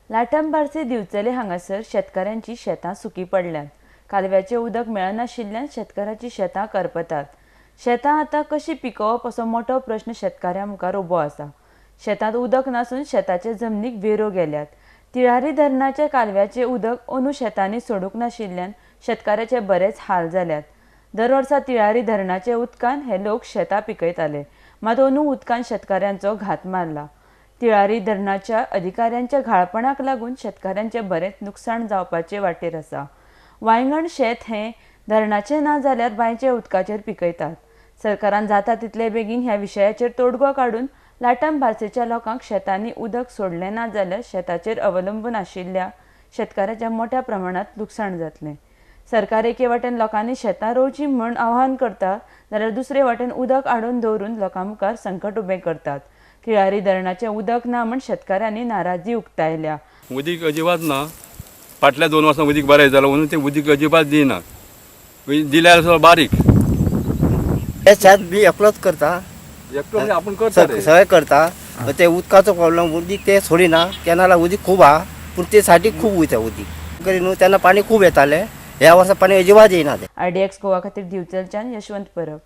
लाटम बार्से दिवचले हांगासर शेतकारांची शेतां सुकी पडल्यांत. कालव्याचें उदक मेळनाशिल्ल्यान शेतकाराचीं शेतां करपतात. शेतां आतां कशीं पिकोवप असो मोटो प्रस्न शेतकाऱ्यां मुखार उबो आसा. शेतांत उदक नासून शेताचे जमनीक वेरो गेल्यात. तिळारी धरणाच्या कालव्याचें उदक अंदू शेतांनी सोडूंक नाशिल्ल्यान शेतकाऱ्याचे बरेच हाल जाल्यात. दर वर्सा तिळारी धरणाचे उदकान हे लोक शेतां पिकयताले, मात अंदू उदकान शेतकाऱ्यांचो घात मारला. तिळारी धरणाच्या अधिकाऱ्यांच्या घाळपणाक लागून शेतकाऱ्यांचें बरेंच नुकसाण जावपाचे वाटेर आसा. वांयगण शेत हें धरणाचें ना जाल्यार बांयच्या उदकाचेर पिकयतात. सरकारान जाता तितले बेगीन ह्या विशयाचेर तोडगो काडून लाटम बार्सेच्या लोकांक शेतांनी उदक सोडलें ना जाल्यार शेताचेर अवलंबून आशिल्ल्या शेतकाराच्या मोठ्या प्रमाणांत लुकसाण जातलें. सरकार एके वाटेन लोकांनी शेतां रोवचीं म्हूण आवाहन करता जाल्यार दुसरे वाटेन उदक आडोवन दवरून लोकां मुखार संकट उबें करतात. तिळारी धरणाचें उदक ना म्हूण शेतकारांनी नाराजी उक्तायल्या. उदीक अजिबात ना. फाटल्या 2 वर्सां उदीक बरें जालां म्हणून तें उदीक अजिबात दिना, दिल्यार सुद्दां बारीक. हे शेत बी एकलोच करता. एकटो म्हणजे आपूण करता रे. सगळें करता. ते उदकाचो प्रॉब्लम, उदीक ते सोडिना. केनाला उदीक खूब आहा, पूण ते साठी खूब वयता उदीक करी न्हू. तेन्ना पाणी खूब येतालें, ह्या वर्सा पाणी अजिबात येयना तें. आरडीएक्स गोवा खातीर दिवचलच्यान यशवंत परब.